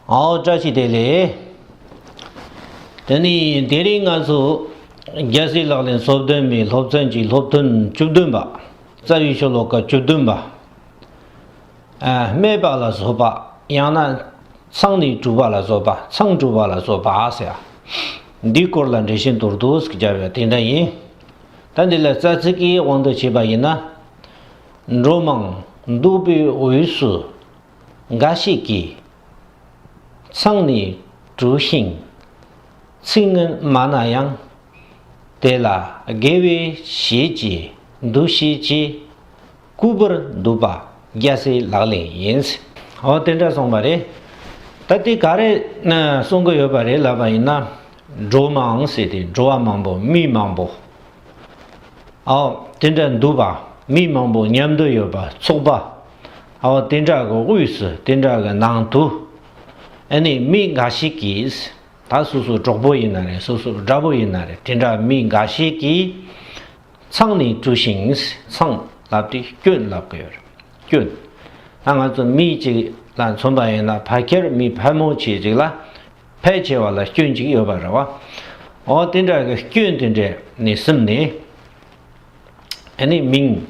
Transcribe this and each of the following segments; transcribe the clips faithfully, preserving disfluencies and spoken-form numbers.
ཨའོ། བཀྲ་ཤིས་བདེ་ལེགས། དེ་ནི་དེ་རིང་ང་ཚོ་རྒྱལ་སྲས་ལག་ལེན་སོ་བདུན་མའི་སློབ་ཚན་གྱི་སློབ་ཐུན་བཅུ་བདུན་པ། རྩ་བའི་ཤོ་ལོ་ཀ་བཅུ་བདུན་པ། ཨ། སྨད་པ་ལ་སོགས་པ། ཡང་ན་ཚང་ནས་གྲུབ་པ་ལ་སོགས་པ། ཚང་གྲུབ་པ་ལ་སོགས་པ་ཟེར། འདིའི་སྐོར་ལ་འགྲེལ་བཤད་མདོར་བསྡུས་ཤིག་བརྒྱབ་ཡོད། དེ་འདྲ་ཡིན། ད་འདི་ལ་རྩ་ཚིག་གི་དབང་དུ་བྱས་པ་ཡིན་ན། འགྲོ་མང་འདུག་པའི་དབུས་སུ། འགའ་ཞིག་གིས། ཚང་ནས་གྲུབ་ཤིང་ཚིག་ངན་སྨྲ་ན་ཡང་། དེ་ལ་དགེ་བའི་བཤེས་ཀྱི་འདུ་ཤེས་ཀྱིས། བཀུར་པར་འདུག་པ་རྒྱལ་སྲས་ལག་ལེན་ཡིན། འོ། དེ་འདྲ་གསུངས་པ་རེད། ད་དེ་ག་རེ་གསུང་གི་ཡོད་པ་རེད་ལབ་པ་ཡིན་ན། འགྲོ་མང་ཟེར་ཏེ་འགྲོ་བ་མང་པོ། མི་མང་པོ། ཨའོ། དེ་འདྲ་འདུག་པ། མི་མང་པོ་མཉམ་དུ་ཡོད་པ། ཚོགས་པ། ཨའོ། དེ་འདྲ་གི་དབུས་སུ། དེ་འདྲ་གི་ནང་དུ། ཨ་ནི་མི་འགའ་ཞིག་གིས། ད་སོ་སོ་གྲོགས་པོ་ཡིན་ན་རེད། སོ་སོ་དགྲ་བོ་ཡིན་ན་རེད། དེ་འདྲ་མི་འགའ་ཞིག་གིས། ཚང་ནས་གྲུབ་ཤིང་། ཚང་ལབ་དེ་སྐྱོན་ལབ་གི་ཡོད་རེད། སྐྱོན། ད་ང་ཚོ་མི་གཅིག་ལ་མཚོན་པ་ཡིན་ན། ཕལ་ཆེར་མི་ཕལ་མོ་ཆེ་ཅིག་ལ། ཕལ་ཆེ་བ་ལ་སྐྱོན་གཅིག་ཡོད་པ་རེད་བ། འོ། དེ་འདྲ་གི་སྐྱོན་དེ་འདྲ་ནས་སིམ་ནས། ཨ་ནི་མིང་།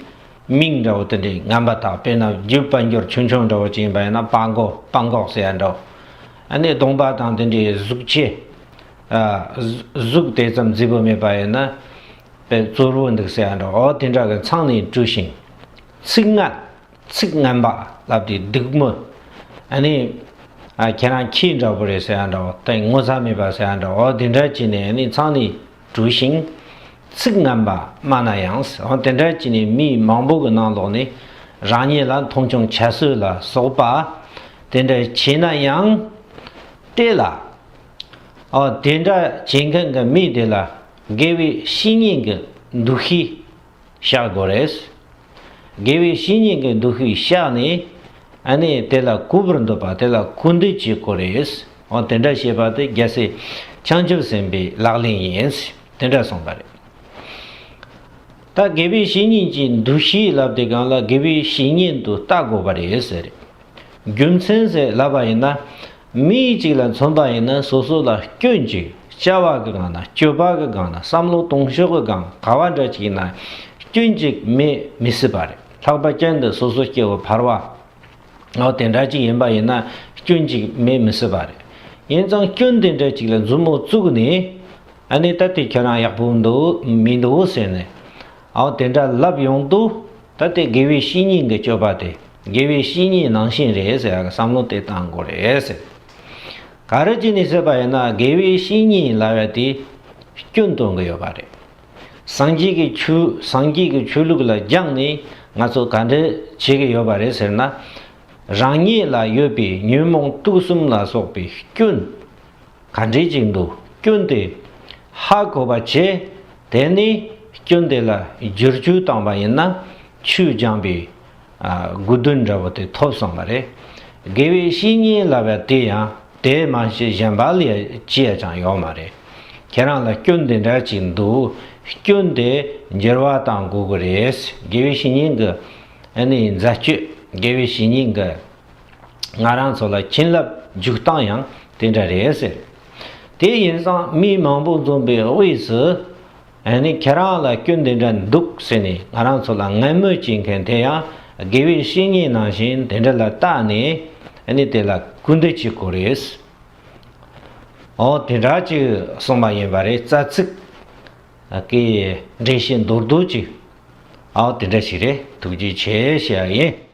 མིང་འདྲ་བོ་དེ་འདྲའི་ངན་པ་དག། དཔེར་ན་རྒྱུ་དཔལ་འབྱོར་ཆུང་ཆུང་འདྲ་བོ་ཅིག་ཡིན་པ་ཡིན་ན། སྤྲང་པོ། སྤྲང་པོ་ཟེར་ཡ་འདྲ་བོ། ཨ་ནི་གདོང་པ་དང་དེ་འདྲའི་གཟུགས་ཆེ། ཨ། གཟུགས་དེ་ཙམ་མཛེས་པོ་མེད་པ་ཡིན་ན། དཔེ་བཙོག་པོ་འདུག་ཟེར་ཡ་འདྲ་བོ། འོ། དེ་འདྲ་གི་ཚང་ནས་གྲུབ་ཤིང་། ཚིག་ངན། ཚིག་ངན་པ་ལབ་དེ་སྡིག་མོ། ཨ་ནི། ཨ། ཁྱེད་རང་ཁྱི་འདྲ་པོ་རེད་ཟེར་ཡ་འདྲ་བོ། དེ་ངོ་ཚ་མེད་པ་ཟེར་ཡ་འདྲ་བོ། འོ། དེ་འདྲ་བྱས་ནས། ཨ་ནི་ཚང་ནས་གྲུབ་ཤིང་། ཚིག་ངན་པ་སྨྲ་ན་ཡང་། འོ། དེ་འདྲ་བྱས་ནས་མི་མང་པོ་གི་ནང་ལོགས་ནས་རང་ཉིད་ལ་མཐོང་ཆུང་བྱ་སྲོལ་ལ་སོགས་པ་དེ་འདྲ་བྱས་ན་ཡང་། དེ་ལ། འོ། དེ་འདྲ་བྱེད་མཁན་གྱི་མི་དེ་ལ་དགེ་བའི་བཤེས་གཉེན་གྱི་འདུ་ཤེས་བཞག་དགོས་རེད། དགེ་བའི་བཤེས་གཉེན་གྱི་འདུ་ཤེས་བཞག་ནས། ཨ་ནི་དེ་ལ་གུས་པར་འདུག་པ། དེ་ལ་སྐུར་འདེབས་བྱེད་དགོས་རེད། འོ། དེ་འདྲ་བྱེད་པ་དེ་རྒྱལ་སྲས་བྱང་ཆུབ་སེམས་དཔའི་ལག་ལེན་ཡིན། དེ་འདྲ་གསུངས་པ་རེད། ད་དགེ་བའི་བཤེས་གཉེན་གྱི་འདུ་ཤེས་ལབ་དེ་སྒང་ལ། དགེ་བའི་བཤེས་གཉེན་དུ་བལྟ་དགོས་པ་རེད་ཟེར། རྒྱུ་མཚན་ཟེར་ལབ་པ་ཡིན་ན། མི་གཅིག་ལ་མཚོན་པ་ཡིན་ན། སོ་སོ་ལ་སྐྱོན་གཅིག་བྱ་བ་གི་སྒང་ན། སྤྱོད་པ་གི་སྒང་ན། བསམ་བློ་གཏོང་ཕྱོགས་གི་སྒང་། ག་བ་འདྲ་ཅིག་ཡིན་ན་སྐྱོན་གཅིག་མེད་མི་སྲིད་པ་རེད། ལྷག་པར་ཅན་དུ་སོ་སོ་སྐྱེ་བོ་ཕལ་པ། འོ། དེ་འདྲ་ཅིག་ཡིན་པ་ཡིན་ན་སྐྱོན་གཅིག་མེད་མི་སྲིད་པ་རེད། ཡིན་ཙང་སྐྱོན་དེ་འདྲ་ཅིག་ལ་མཛུབ་མོ་བཙུགས་ནས། ཨ་ནི་ད་དེ་ཁྱེད་རང་ཡག་པོ་འདུག་མི་འདུག་ཟེར་ནས། འོ། དེ་འདྲ་ལབ་ཡོང་དུས། ད་དེ་དགེ་བའི་བཤེས་གཉེན་གྱི་སྤྱོད་པ་དེ་དགེ་བའི་བཤེས་གཉེན་ནང་བཞིན་རེད་ཟེར་ཡག་གི་བསམ་བློ་དེ་བཏང་དགོས་རེད་ཟེར། ག་རེ་བྱས་ནས་ཟེར་བ་ཡིན་ན། དགེ་བའི་བཤེས་གཉེན་ལབ་ཡ་དེ་སྐྱོན་སྟོན་གྱི་ཡོད་པ་རེད། སངས་རྒྱས་ཀྱི་ཆོས། སངས་རྒྱས་ཀྱི་ཆོས་ལུགས་ལ་སྦྱངས་ནས་ང་ཚོ་ག་འདྲ་བྱེད་ཀྱི་ཡོད་པ་རེད་ཟེར་ན། རང་ཉིད་ལ་ཡོད་པའི་ཉོན་མོངས་དུག་གསུམ་ལ་སོགས་པའི་སྐྱོན་ག་འདྲ་ཅིག་འདུག་སྐྱོན་དེ་ཧ་གོ་བ་བྱས། དེ་ནས་སྐྱོན་དེ་ལ་བསྒྱུར་བཅོས་བཏང་བ་ཡིན་ན། ཆོས་སྦྱངས་པའི། ཨ། དགོས་དོན་འདྲ་བོ་དེ་ཐོབ་སོང་བ་རེད། དགེ་བའི་བཤེས་གཉེན་ལབ་པ་དེ་ཡང་དེ་མ་གཞི་གཞན་པ་ལ་ཅི་ཡང་ཅང་ཡོད་མ་རེད། ཁྱེད་རང་ལ་སྐྱོན་དེ་འདྲ་ཅིག་འདུག་སྐྱོན་དེ་འགྱུར་བ་བཏང་དགོས་ཀྱི་རེད། དགེ་བའི་བཤེས་གཉེན་གྱི། ཨ་ནི་མཛད་སྤྱོད། དགེ་བའི་བཤེས་གཉེན་གྱི་ང་རང་ཚོ་ལ་བྱིན་རླབས་འཇུག་སྟངས་ཡང་དེ་འདྲ་རེད་ཟེར། དེ་ཡིན་ཙང་མི་མང་པོ་འཛོམས་པའི་དབུས་སུ། ཨ་ནི་ཁྱེད་རང་ལ་སྐྱོན་དེ་འདྲ་འདུག་ཟེར་ནས་ང་རང་ཚོ་ལ་ངན་སྨོད་བྱེད་མཁན་དེ་ཡང་དགེ་བའི་བཤེས་གཉེན་ནང་བཞིན་དེ་འདྲ་ལ་བལྟས་ནས། ཨ་ནི་དེ་ལ་སྐུར་འདེབས་བྱེད་དགོས་རེད། འོ། དེ་འདྲ་ཅིག་གསུངས་པ་ཡིན་པ་རེད། རྩ་ཚིག་གི་འགྲེལ་བཤད་མདོར་བསྡུས་ཅིག་འོ། དེ་འདྲ་ཞིག་རེད། ཐུགས་རྗེ་ཆེ་ཞུ་ཡ་ཡིན།